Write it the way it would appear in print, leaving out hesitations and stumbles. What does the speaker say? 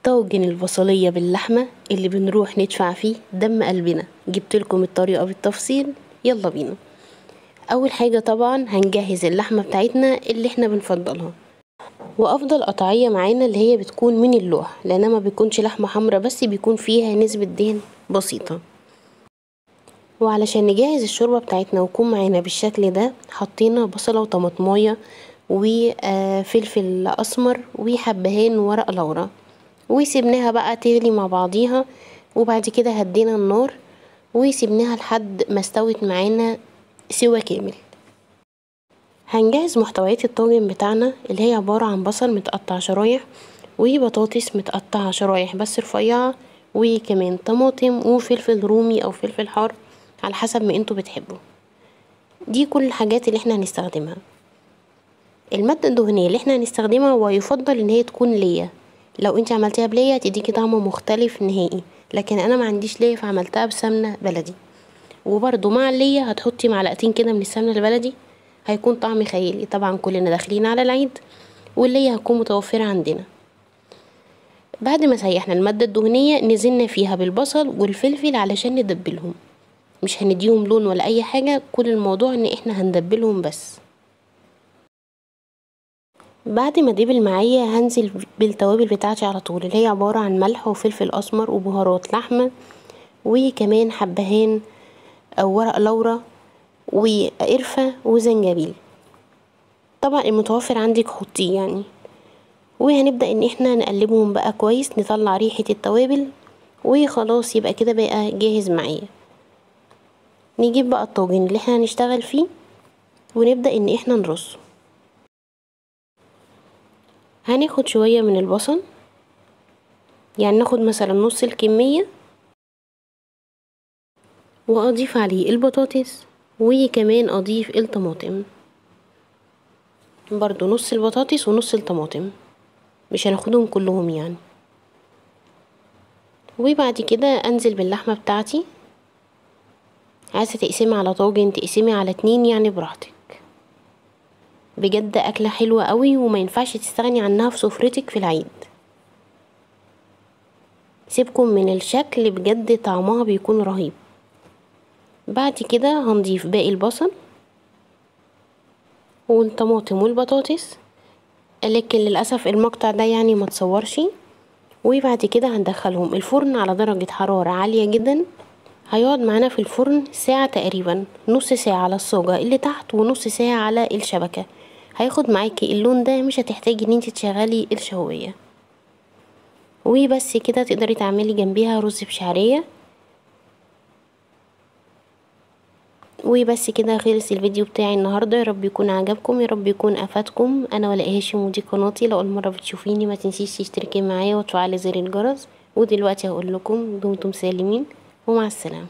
طاجن البصلية باللحمة اللي بنروح ندفع فيه دم قلبنا. جبت لكم الطريقة بالتفصيل، يلا بينا. اول حاجة طبعا هنجهز اللحمة بتاعتنا اللي احنا بنفضلها، وافضل قطعية معانا اللي هي بتكون من اللوح، لانها ما بيكونش لحمة حمرا بس بيكون فيها نسبة دهن بسيطة. وعلشان نجهز الشوربة بتاعتنا ويكون معانا بالشكل ده، حطينا بصلة وطماطماية وفلفل اسمر وحبهان وورق لورا، وسيبناها بقى تغلي مع بعضيها. وبعد كده هدينا النار وسيبناها لحد ما استوت معانا سوا كامل. هنجهز محتويات الطاجن بتاعنا اللي هي عبارة عن بصل متقطع شرايح، وبطاطس متقطعة شرايح بس رفيعة، وكمان طماطم وفلفل رومي او فلفل حار على حسب ما انتوا بتحبوا. دي كل الحاجات اللي احنا هنستخدمها. المادة الدهنية اللي احنا هنستخدمها ويفضل ان هي تكون ليا، لو انت عملتيها بليا تديكي طعم مختلف نهائي، لكن انا ما عنديش ليا فعملتها بسمنة بلدي. وبرده مع الليا هتحطي معلقتين كده من السمنة البلدي، هيكون طعم خيالي. طبعا كلنا داخلين على العيد والليا هتكون متوفرة عندنا. بعد ما سيحنا المادة الدهنية نزلنا فيها بالبصل والفلفل علشان ندبلهم، مش هنديهم لون ولا اي حاجة، كل الموضوع ان احنا هندبلهم بس. بعد ما دبل معايا هنزل بالتوابل بتاعتي على طول، اللي هي عبارة عن ملح وفلفل اسمر وبهارات لحمة، وكمان حبهان او ورق لورا وقرفة وزنجبيل، طبعا المتوفر عندك حطيه يعني. وهنبدأ ان احنا نقلبهم بقى كويس، نطلع ريحة التوابل، وخلاص يبقى كده بقى جاهز معايا. نجيب بقى الطاجن اللي احنا هنشتغل فيه ونبدأ ان احنا نرصه. هناخد شوية من البصل، يعني ناخد مثلا نص الكمية، واضيف عليه البطاطس، وكمان اضيف الطماطم برضو، نص البطاطس ونص الطماطم، مش هناخدهم كلهم يعني. وبعد كده انزل باللحمة بتاعتي، عايزة تقسمي على طاجن تقسمي على 2 يعني براحتك. بجد اكلة حلوة قوي وما ينفعش تستغني عنها في سفرتك في العيد. سيبكم من الشكل، بجد طعمها بيكون رهيب. بعد كده هنضيف باقي البصل والطماطم والبطاطس، لكن للأسف المقطع ده يعني ما تصورش. وبعد كده هندخلهم الفرن على درجة حرارة عالية جدا، هيقعد معانا في الفرن ساعة تقريبا، نص ساعة على الصاجة اللي تحت ونص ساعة على الشبكة. هياخد معاكي اللون ده، مش هتحتاجي ان انت تشغلي الشواية. وبس كده تقدري تعملي جنبيها رز بشعرية. وبس كده خلص الفيديو بتاعي النهارده، يا رب يكون عجبكم، يا رب يكون افادكم. انا ولاء هاشم ودي قناتي، لو اول مره بتشوفيني ما تنسيش تشتركي معايا وتفعلي زر الجرس. ودلوقتي هقول لكم دمتم سالمين ومع السلامه.